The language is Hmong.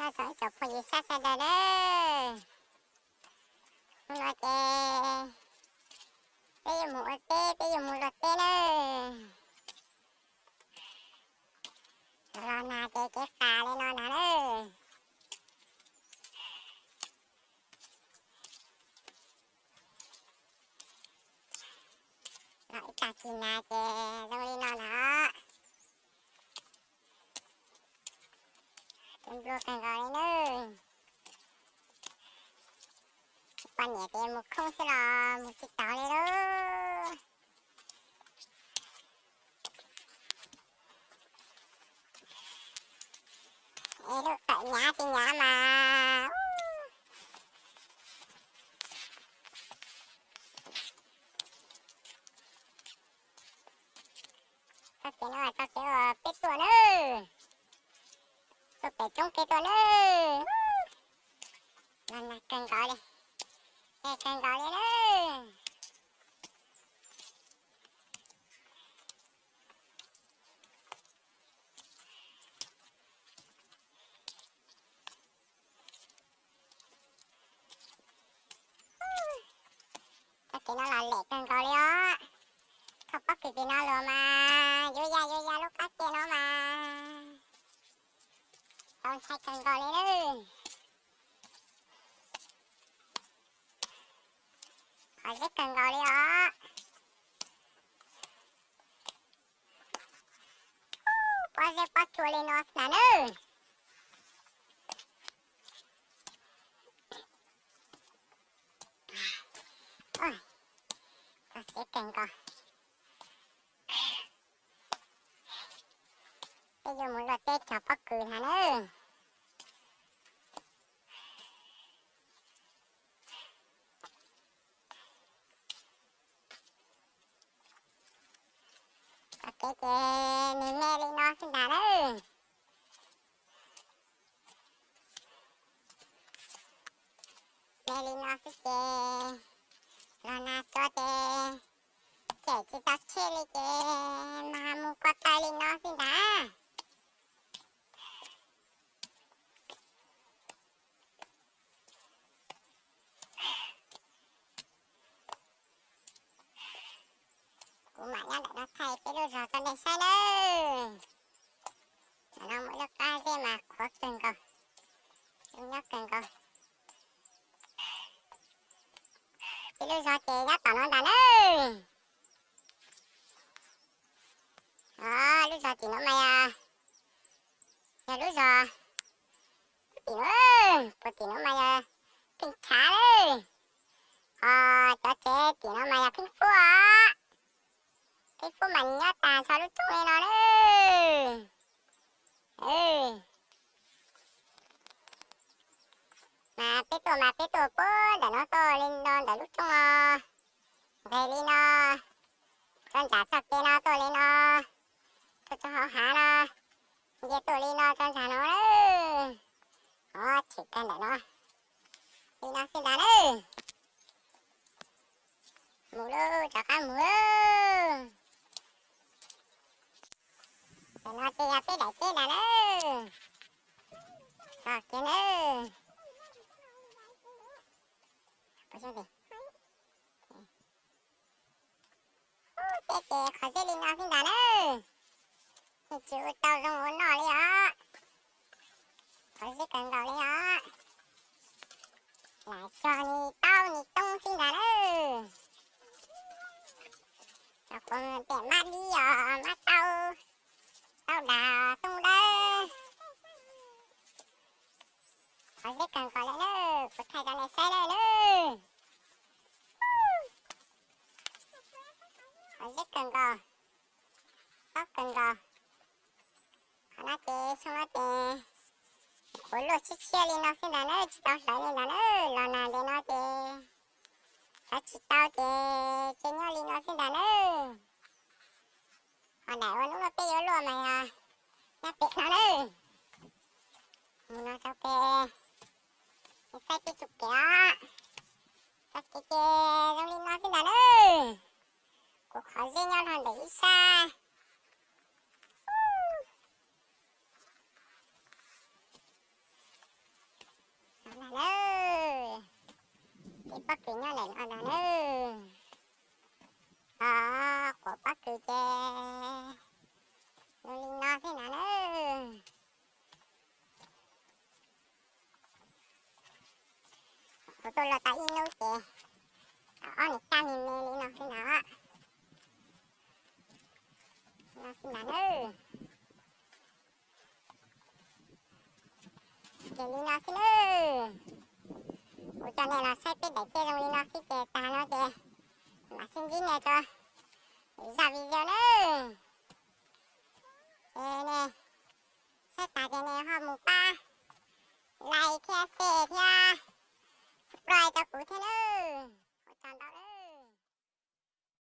Txog ib tsoom phooj ywg sab sawv daws na, hnub no ces peb yuav mus ua teb, peb yuav mus luaj teb na. Los nag ces kev qas li no ntag na. Los ib tag kis nag ces zoo li no ntag. Ces nplua kawg nkaus li na. Poj niam ces mus khoob xwb los mus tsis taus li lauj. Es lub qawm hnyav tsis hnyav mas. Txoj kev no txoj kev uas peb tuaj na, tuaj pem roob kev tuaj na. Los nag kawg nkaus li, nag kawg nkaus li na. Txoj kev no los lem kawg nkaus li os. Thauj pob kws tim no los mas yuav ya yuav ya lub qab ke no mas tau ntshai kawg nkaus li na. Qhov zeb kawg nkaus li os. Pob zeb pob tsuas li no ntag na. Txog siav kawg nkaus. Peb yuav mus luaj teb txog pob kws ntag na. Txoj kev ces me me li no xwb ntag na. Me li no xwb ces los nag tuaj ces cem tsis tau tsheb li ces mas mus ko taw li no xwb ntag. Kuv mam nyob ntawm no thaij peb lub zos rau nej saib nawb. Tam no muaj lub qab zeb mas qhuav kawg nkaus, zoo nyob kawg nkaus. Peb lub zos ces nyob tom no ntag nawb. Lub zos tim no mas yog, yog lub zos tim no, puag tim no mas yog Pheej Tshav lawm. Ho cov tsev tim no mas yog Pheej Fuab. Pheej Fuab mas nyob tag nrho lub roob li no na. Mas peb tuaj mas peb tuaj puag ntawm no tuaj li no ntawm lub roob no, nqes li no, rau nram txoj kev no tuaj li no, tuaj rau hauv hav no, nce tuaj li no rau nram no na. Ho tshwm kiag ntawm no li no xwb ntag na. Mus lauj, rov qab mus. Tam no ces yog peb daim teb ntag na. Txog kiag na. Teb ces qhov zeb li no xwb ntag na. Yeej tsis ua tau zoo ua noj li os. Qhov zeb kawg nkaus li os. Lam cog ni taub ni toob xwb ntag na. Cov quav tiam mab dib os, mab taub, taub dag, toob dawb. Qhov zeb kawg nkaus li na, kuv thaij rau nej saib lawm na. Qhov zeb kawg nkaus, taub kawg nkaus. Qhov no ces xyoo no ces kuv luaj tshiab tshiab li no xwb ntag na, tsis tau hlawv li ntag na. Los nag ntev no ces hlawv tsis tau ces cia nyob li no xwb ntag na. Ho daim ua hnub no peb yuav luaj mas yog nyob pem no na. Mus no rau pem, saib peb txoj kev os. Txoj kev ces zoo li no xwb ntag na. Kuv qhov zeb nyob rau ntawm ib sab. Pov pob kws ces zoo li no xwb na nawb. Kuv tuaj luaj tau ib hnub ces tau ob niag caj me me li no xwb na. Li no xwb na nawb. Ces li no xwb nawb. Kuv coj nej los saib peb daim teb zoo li no xwb ces tag no ces mam sib ntsib nej rau zaj video nawb. Ces nej saib tas ces nej ho mus pab like thiab share thiab subscribe rau kuv thiab nawb. Ua tsaug ntau nawb.